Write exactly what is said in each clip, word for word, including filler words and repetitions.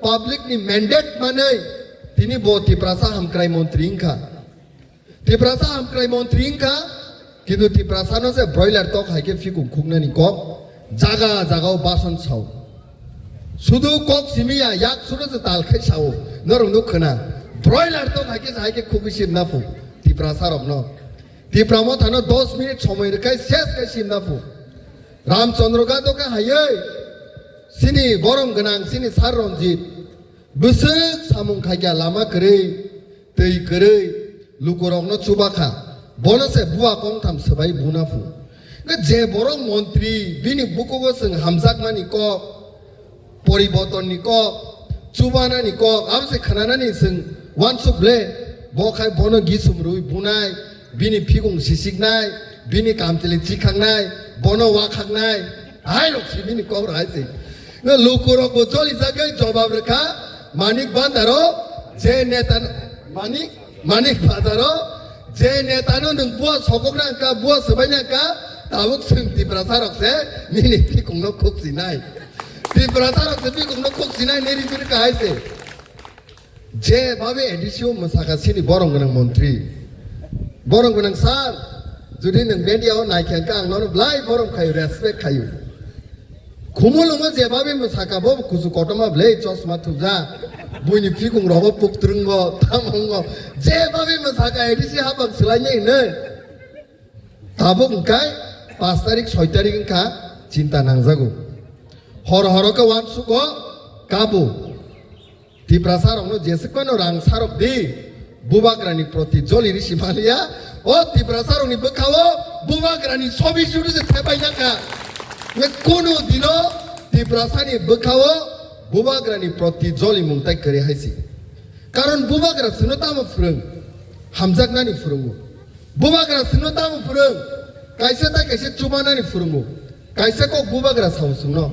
public ni mandate manwi tini bo Tiprasa hamkrai montri wngkha. Tiprasa hamkrai montri wngkha, kintu Tiprasa no se broiler tok hai khe phikung khuknani kok jaga jaga o bason sao. Sudu kok simi ya, yak sudu se tal khai sao. Norok nuk khna. Broiler tok hai khe hai khe khukwi sim na phu Tiprasa rok no. Tipra Motha no dos minute somoi rwkhai ses khai sim na phu. Ramchandra Gato khe haywi sini borom gwnang sini Sir Ranjit bwswk samung khaikha lama kwrwi, twi kwrwi, lukurokno chubakha. Bono se bua kongtham swbai buna phu. Khe je borok montri bini bukugo chwng hamjakmani kok, poribortonni kok, chubanani kok, abo se khnanani chwng uansuk le, bo khai bono gisum rwi bunai, bini phikung sisiknai, bini kamchwlwi chikhangnai, bono wakhaknai, hai rok se bini kok rw hai se. No lukurok bo jolijagwi jobab rwkha, Manik Bandaro, je neta, Manik Manik Bazaro, je neta no nwng bua sokok nang kha, bua swbai nang kha, tabuk chwng Tiprasa rok se nini bikung no khuk sinai. Tiprasa rok se bikung no khuk sinai, nini bini kahai se. Je babe A D C o mwsakha sini borom gwnang montri. Borom gwnang sir, jodi nwng media o nai kha ang nono belai borom khayu, respect khayu. Khumulwngo jebabe mwsaka bo kusu kotorma bwlai chosma thupjak. Buini phikung rogo puktrwngo, tamungo. Jebabe mwsaka A D C habang swlainai hinwi. Tabuk hwnkhe paanch tarik, soi tarik wngkha chinta nangjago. Hor horo khe uansugo kabo. Tiprasa rokno jeswk phano rang sarok di, bubagrani proti joli risi maliya, o Tiprasa rokni bwkhao bubagrani sobi sudu se thepai nangkha. Nge kono dino Tiprasani bwkhao bubagrani proti joli mung tai kwrwi hai si. Karon bubagra chwngno tamo phwrwng, hamjaknani phwrwngo. Bubagra chwngno tamo phwrwng, kaisa tai kaisa chubanani phwrwngo. Kaisa kok bubagra sao chwngno.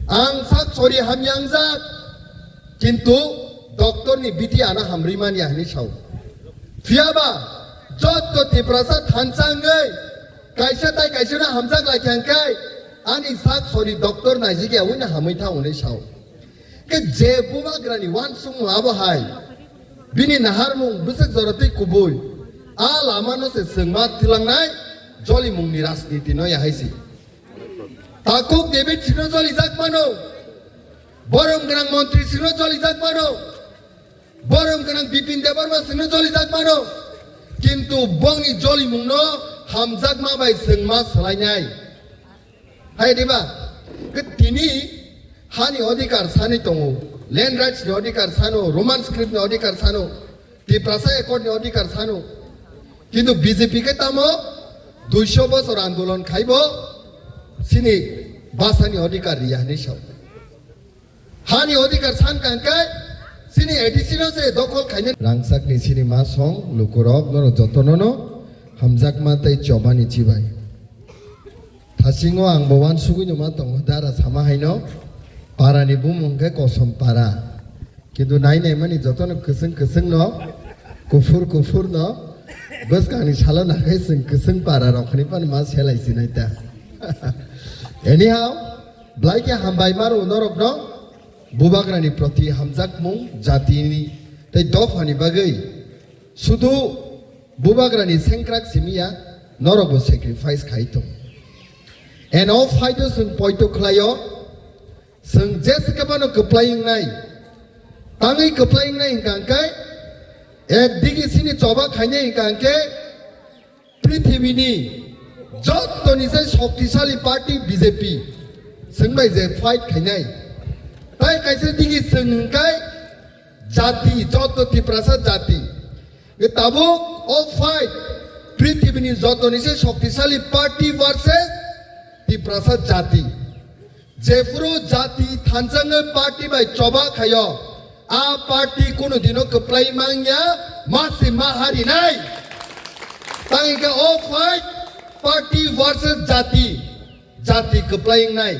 Ang sak sori hamya wngjak. Kintu doctor ni biti ano hamri manya hinwi sao. Phiyaba jotto Tiprasa thansa wngwi kaisa tai kaisa no hamjak lai kha hwnkhe ani sak sori doctor naijik ya wngna hamwi thango hinwi sao. Khe je bubagrani uansukmung abo hai bini naharmung bwswk jora twi kubui a lama no se chwngma twlangnai jolimung ni rajniti no ya hai si. Takhuk David sino jolijak mano. Borom gwnang montri sino jolijak mano. Borom gwnang Bipin Debbarma sino jolijak mano. Kintu bongni jolimungno hamjakma bai chwngma swlainai. Hai diba? Khe tini hani odhikar sani tongo. Land rights ni odhikar sano, Roman script ni odhikar sano. Tiprasa Accord ni odhikar sano. Kintu B J P khe tamo duiso bosor andolon khaibo sini basani odhikar riya hinwi sao. Hani odhikar san kangkai sini A D C no se dokhol khainai. Rangchakni sini ma song lukurok norok jotono no hamjakma tei chobani chibai. Thasingo ang bo uansugui no ma tongo dara sama haino parani bumung khe Kosom para. Kintu nai nai mani jotono kwchwng kwchwng no, kuphur kuphur no, bwskangni salo nakhai chwng kwchwng para rok hinwi phano ma selai sinai ta. Anyhow, belai khe hambai maro norokno bubagrani proti hamjakmung jatini tei dophani bagwi sudu bubagrani sengkrak simiya norokbo sacrifice khai tong. And o fight o chwng poito khlaio. Chwng jesa khe bono kwplai wngnai, tangwi kwplai wngnai hwnkha hwnkhe, ekdigi chini choba khainai hwnkha hwnkhe, prithibini jottoni sai shoktisali party B J P chwng bai je fight khainai. Tai kaisa digi chwng hwnkhe jati, jotto Tiprasa jati. Hwnkhe tabuk o fight prithibini jottoni sai shoktisali party versus Tiprasa jati. Jephuru jati thansa wngwi party bai choba khaio, a party kunu dino kwplai mangya, masi ma harinai. Tangwi khe o fight party versus jati, jati kwplai wngnai.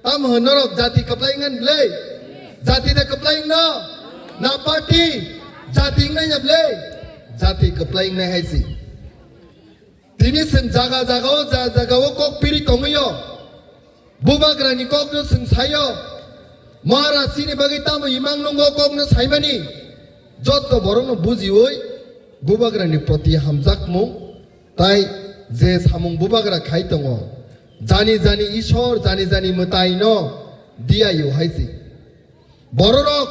Tamo hwn norok jati kwplai wngnai bwle? Jati de kwplai wngno? Na party? Jati wngnai ya bwle? Jati kwplai wngnai hai si. Tini chwng jaga jaga o, ja jaga o kok piri tongwi o. Bubagrani kokno chwng saio. Maharaj chini bagwi tamo imang nungo kokno saimani, jotto borokno bujiwi bubagrani proti hamjakmung tai je samung bubagra khai tongo, jani jani Ishwar, jani jani mwtaino diyayu hai si. Bororok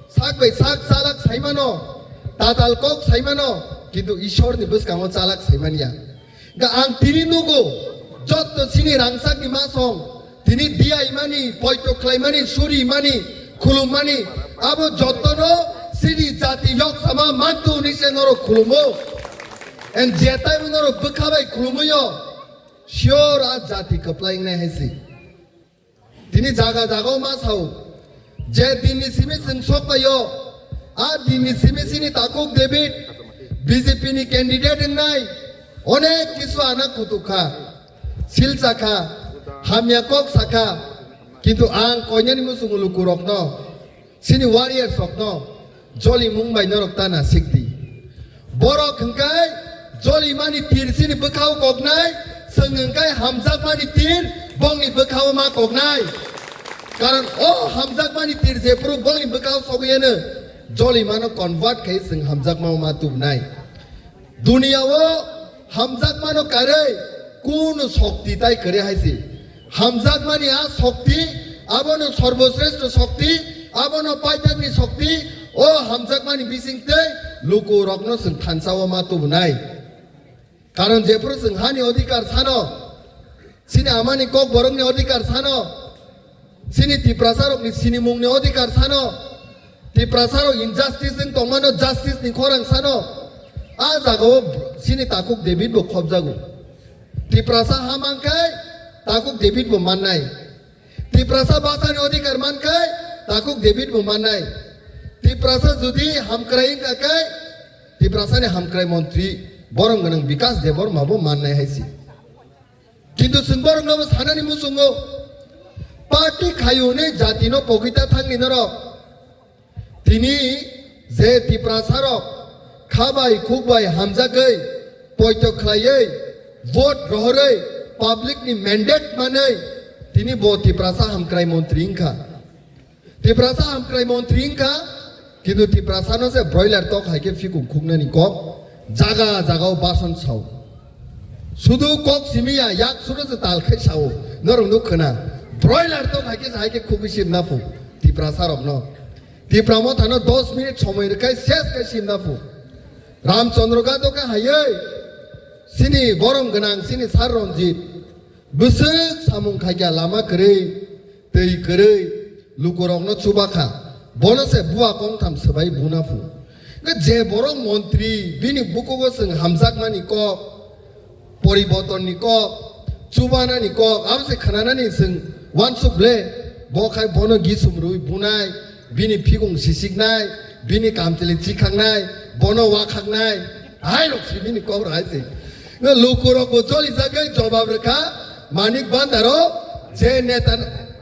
sak bai sak chalak saimano, tatal kok saimano, kintu Ishwarni bwskango chalak saimanya. Ga ang tini nugo, jotto chini rangchakni masong, tini diyaimani, poito khlaimani, surimani, khulummani, abo jottono chini jati yok sama mantu hwnwi se norok khulumo. And jetai norok bwkha bai khulumuyo, sure a jati kwplai wngnai hai si. Tini jaga jaga o ma sao, je dinni simi chwng sok paio, a dinni simi chini takhuk David B J P ni candidate wngnai, onek kisu ana kutuk kha, silcha kha, hamya kok sakha, kintu ang koinani muchungo lukurokno, chini warriors rokno, Jolimung bai norok ta na sikdi. Borok hwnkhe jolimani tir chini bwkhao koknai, chwng hwnkhe hamjakmani tir bongni bwkhao ma koknai. Karon o hamjakmani tir jephuru bongni bwkhao sogwi eno, jolimano convert khai chwng hamjakmao ma tubunai. Duniya o hamjakmano karwi kunu shokti tai kwrwi hai se. Hamjakmani a shokti, abono sorboshreshto shokti, abono paithakni shokti, o hamjakmani bisingtwi lukurokno chwng thansa o ma tubunai. Karon jephuru chwng hani odhikar sano, chini amani kok borokni odhikar sano, chini Tiprasarokni sinimungni odhikar sano, Tiprasarok injustice wng tongmano justice ni khorang sano, a jagao chini takhuk David bo khobjago. Tiprasa ha mankhe takhuk David bo mannai. Tiprasa bachani odhikar mankhe takhuk David bo mannai. Tiprasa jodi hamkrai wngkha khe Tiprasani hamkrai montri borom gwnang Bikas Debbarma bo mannai hai si. Kintu chwng borokno bo sanani muchungo, party khayu hwnwi jatino pogwi ta thangni norok. Tini je Tiprasarok kha bai khuk bai hamjagwi poito khlaiwi vote rohorwi public ni mandate manwi tini bo Tiprasa hamkrai montri wngkha. Tiprasa hamkrai montri wngkha, kintu Tiprasano se broiler tok hai khe phikung khuknani kok jaga jagao bason sao. Sudu kok simiya yak sudu se tal khai sao. Norok nuk khna. Broiler tok hai khe hai khe khukwi simna phu Tiprasarokno. Tipra mothano dos minute somoi rwkhai ses khai simna phu. Ramchandra Gato khe haywi sini borom gwnang sini Sir Ranjit. Bwswk samung khaikha lama kwrwi, twi kwrwi, lukurokno chubakha. Bono se bua kongtham swbai buna phu. Hwnkhe je borok montri, bini bukugo chwng hamjakmani kok, poribortonni kok, chubanani kok, abo se khnanani chwng uansuk le, bo khai bono gisum rwi bunai, bini phikung sisiknai, bini kamchwlwi chikhangnai, bono wakhaknai, hai rok si bini kok rw hai se. Lukurok bo joli jagwi jobab rwkha, Manik Bandaro, je neta,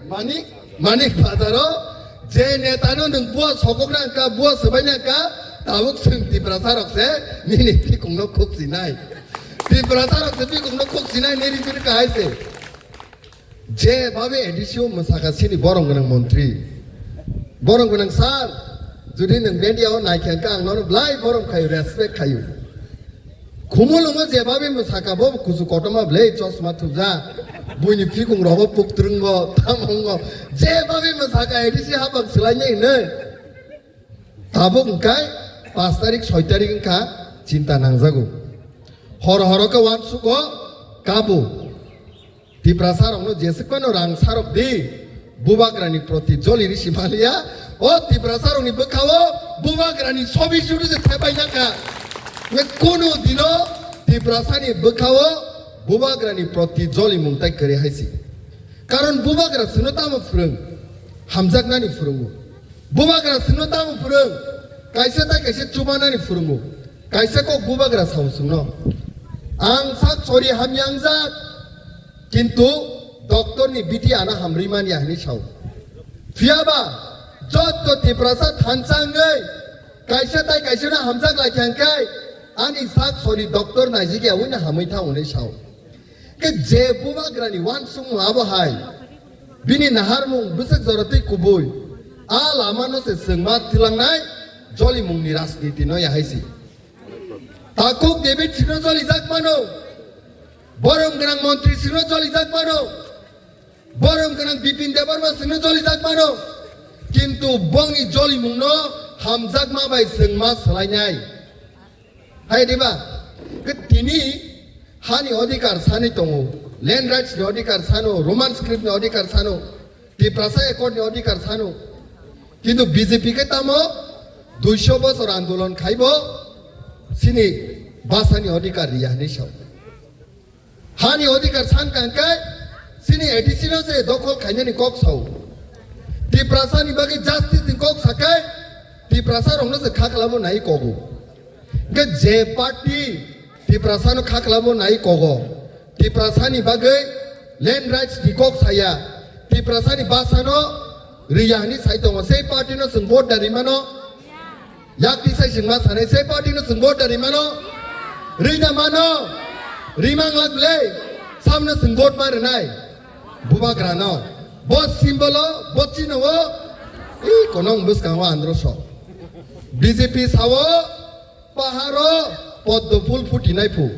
Manik, Manik Bazaro, je netano nwng bua sokokna wngkha, bua swbaina wngkha, tabuk chwng Tiprasa rok se nini phikungno khuk sinai. Tiprasa rok se phikungno khuk sinai, nini phikung kahai se. Je babe A D C o mwsaka sini borom gwnang montri. Borom gwnang sir, jodi nwng media o naikha hwnkhe ang nono belai borom khayu, respect khayu. Khumulwngo je babe mwsaka bo kusu kotorma belai chosma thupjak. Buini phikung rogo puktrwngbo, tamo wngo. Je babe mwsaka A D C habak swlainai hwnwi. Tabuk hwnkhe paanch tarik, soi tarik wngkha chinta nangjago. Hor horo khe uansugo kabo. Tiprasa rokno jeswk phano rang sarok di, bubagrani proti joli risi maliya, o Tiprasa rokni bwkhao bubagrani sobi sudu se thepai nangkha. Nge kono dino Tiprasani bwkhao bubagrani proti joli mungtai kwrwi hai si. Karon bubagra chwngno tamo phwrwng? Hamjaknani phwrwngo. Bubagra chwngno tamo phwrwng? Kaisa tai kaisa chubanani phwrwngo. Kaisa kok bubagra sao chwngno. Ang sak sori hamya wngjak, kintu doctor ni biti ano hamri manya hinwi sao. Phiyaba jotto Tiprasa thansa wngwi kaisa tai kaisa no hamjak lai thang khe ani sak sori doctor naijik ya wngna hamwi thango hinwi sao. Khe je bubagrani uansukmung abo hai, bini naharmung bwswk jora twi kubui, A lama no se chwngma twlangnai jolimung ni rajniti no ya hai si. Takhuk David sino jolijak mano. Borom gwnang montri sino jolijak mano. Borom gwnang Bipin Debbarma sino jolijak mano. Kintu bongni jolimung no hamjakma bai chwngma swlainai. Hai diba? Ke tini hani odhikar sani tongo, land rights ni odhikar sano, Roman script ni odhikar sano, Tiprasa accord ni odhikar sano. Kintu B J P ke tamo duiso bosor andolon khaibo sini basa ni odhikar riya hinwi sao. Hani odhikar san kang khe sini A D C no se dokhol khainani kok sao. Tiprasa ni bagwi justice ni kok sakai Tiprasa rokno se khaklabo nai kogo. Hingke je party Tiprasa no khaklabo nai kogo, Tiprasa ni bagwi land rights ni kok saya, Tiprasa ni basa no riya hinwi sai tongo, sei party no chwng vote da rimano. Yak tisai chwng ma sanai, sei party no chwng vote da rimano? Rida mano? Rimang lak le? Samno chwng vote ma rinai? Bubagra no. Bo symbol o, bo chino o. I konong bwskango andro so. B J P sao, paharo, poddo phul phutinai phu.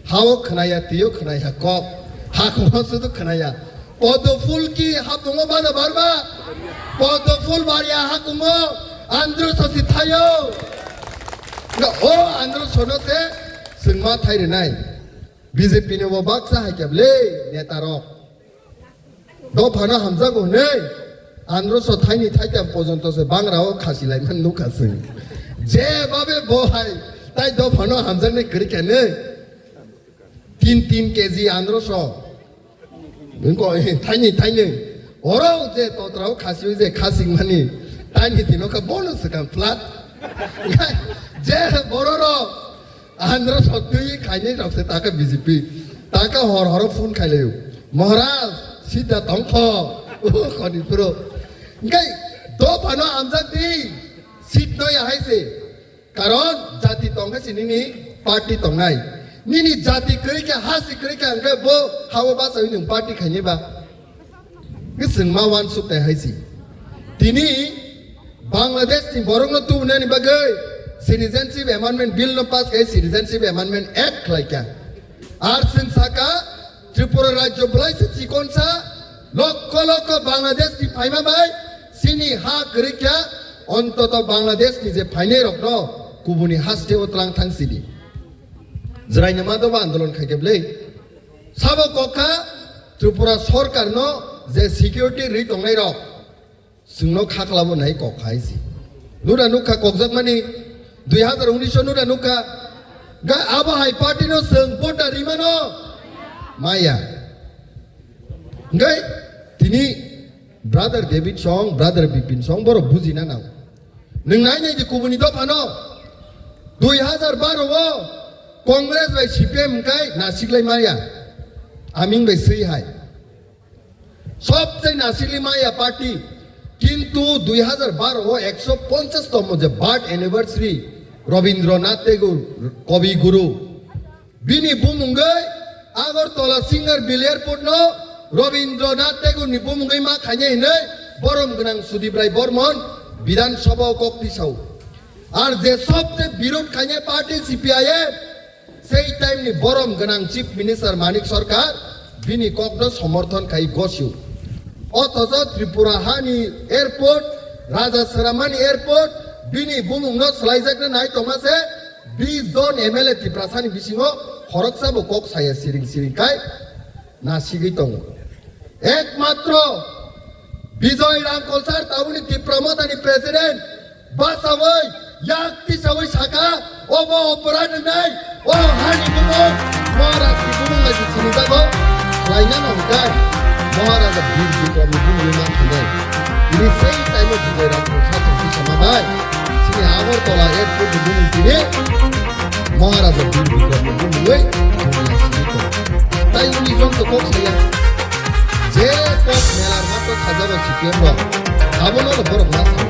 Hao khwnaya, tio khwnaya kok. Hakungo sudu khwnaya. Poddo phul ki hapungo bana barba. Poddo phul baria hakungo andro sosi thayo. Nga o andro sono se sengma thai rinai. B J P ni bo baksa hai kya ble neta rok. Dophano hamjago hwnwi andro so thaini thaitam pojonto se bangrao khasi lai man nukha sing. Je babe bo hai tai dophano hamjaknai kwrwi kya nwi. Tin tin K G andro so. Nungko, eh, thaini, thaini. Oro je totrao khasi je khasing mani. Thaini tino ka bono se kan flat. Je bororo. Andro so twi khaini rok se taka B J P. Taka hor horo phone khailayo. Maharaj, sida tongkho. Oh, khoni pro. Ngai, dophano amjak di. Seat no ya hai se. Karon jati tongkhe se nini party tongnai. Nini jati kwrwi khe, ha se kwrwi khe, hwnkhe bo hao bachai nwng party khainai ba? Hwnkhe chwng ma uansuk tai hai se. Tini Bangladesh ni borok no tubunani bagwi Citizenship Amendment Bill no pass khai Citizenship Amendment Act khlai kha. Ar chwng saka Tripura rajyo belai se chikonsa, lokho lokho Bangladesh ni phaima bai chini ha kwrwi kha, ontoto Bangladesh ni je phainai rok no kubuni haste o tlang thang sidi. Jwraino ma dobo andolon khai khe bwlwi. Sabo kok kha Tripura sorkar no je security rwi tongnai rok. Chwngno kha khlabo nai kok hai si. Nura nukha kokjakmani dui hazar unis o nura nukha. Ga abo hai party no chwng vote da rimano? Maya. Ngai tini brother David song, brother Bipin song, borok bujina nang. Nwng nai nai di kubuni dophano. Dui hazar baro o Congress bai C P M kai nasiklai maya. Aming bai swi hai. Sobse nasili maya party. Kintu dui hazar baro o ekso ponchas tomo je birth anniversary Rabindranath Tagore, Kavi Guru. Bini bumungwi Agartala Singerville Airport no Rabindranath Tagore ni bumungwi ma khainai hinwi borom gwnang Sudip Rai Barman Bidhan Sabha o kok tisao. Ar je sobse birod khainai party C P I M, Sei time ni borom gwnang Chief Minister Manik Sarkar bini kokno somorthon khai gosio. Othocho Tripura hani airport, Raja Sramani airport, bini bumungno swlaijakna nai tongma se bis jon M L A Tiprasani bisingo khoroksa bo kok saya siring siring khai nasigwi tongo. Ekmatro Bijoy Rangkolsar tabukni Tipra Mothani president bachawi yak tisawi saka, obo oporad wngnai, o hani bumung Maharaj ni bumung bai se sinijago, khlaina no hwnkhe Maharaja Bir Bikram ni bumung wi man thangwi. Tini sei time o Bijoy Rangkolsar tong tisama bai chini Agartala airport ni bumung tini Maharaja Bir Bikram ni bumungwi bumung simi tong. Tai uni jom to kok saya. Je kok melar mato sajago C P M rok. Abono no borok ma sa.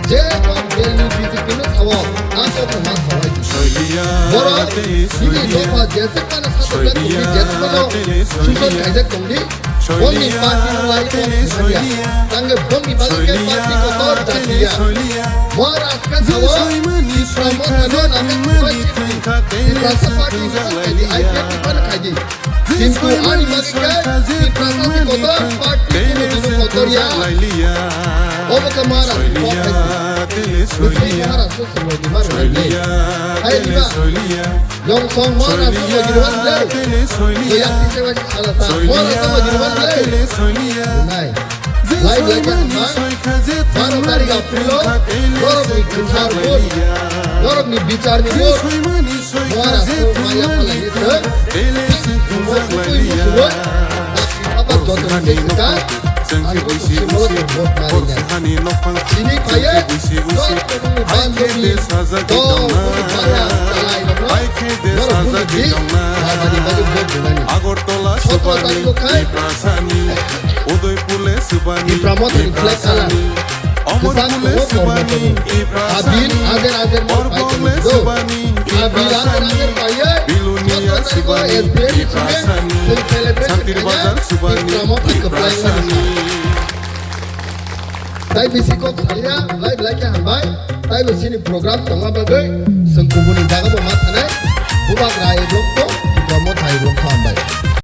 Je kok Ni B J P no sao, ang kok no ma sao hai. Borok, nini dopha jeswk mano satok jak tongdi, jeswk mano susan kaijak tongdi, boni party no lai kok swnamya. Tangwi boni bagwi khe party kotor jatiya. Maharaj khe sao, Tipra Motha no nangkhe Tiprasa party no khai di, I P F T phano khai di. Kintu ani bagwi khe Tiprasa ni kotor party kuno dino kotor ya. Obo khe Maharaj ni kok hai se. Bisi Maharaj no swngwi di Maharaj ni. Hai di ba? Yong song Maharaj no swngwi di Maharaj ni. Soya tise bai sala sa. Maharaj no swngwi di Maharaj ni. Nai. Lai lai khe hambai. Baro tarik April o norok ni kwthar vote, norok ni bichar ni vote. Maharaj no maya phalai ni thwng. Thwngmo kutui musugo. Abo joto ni se kwthar. Ang bo kusi molo tong vote nari nai. Sini phaiye. Joto ni bang joto ni. To, bo ni maya phalai no. Norok bujdi. Baba ni bagwi vote rinani. Agartala Sotro subani, tarik o khai. Tiprasani, Udaipur le subani, Tipra Motha ni flag colour. Tiprasani, Amarpur le kwcham subani, tongo, kormo tongo. Tiprasani, Abil ajer ajer no Warbong le paikhe subani, Abil ajer Tiprasani, ajer paikhe. Bilonia Sotro tarik o subani, S B M ni Tiprasani, simi, simi celebrate Santir khaina Bazar subani, Tipra Motha kwplai wngmani. Tiprasani. Tai bisi kok salia, belai belai khe hambai. Tai bo sini program tongma bagwi, chwng kubuni jaga bo ma thanai. Bubagra hai block to, Tipra Motha hai block to hambai.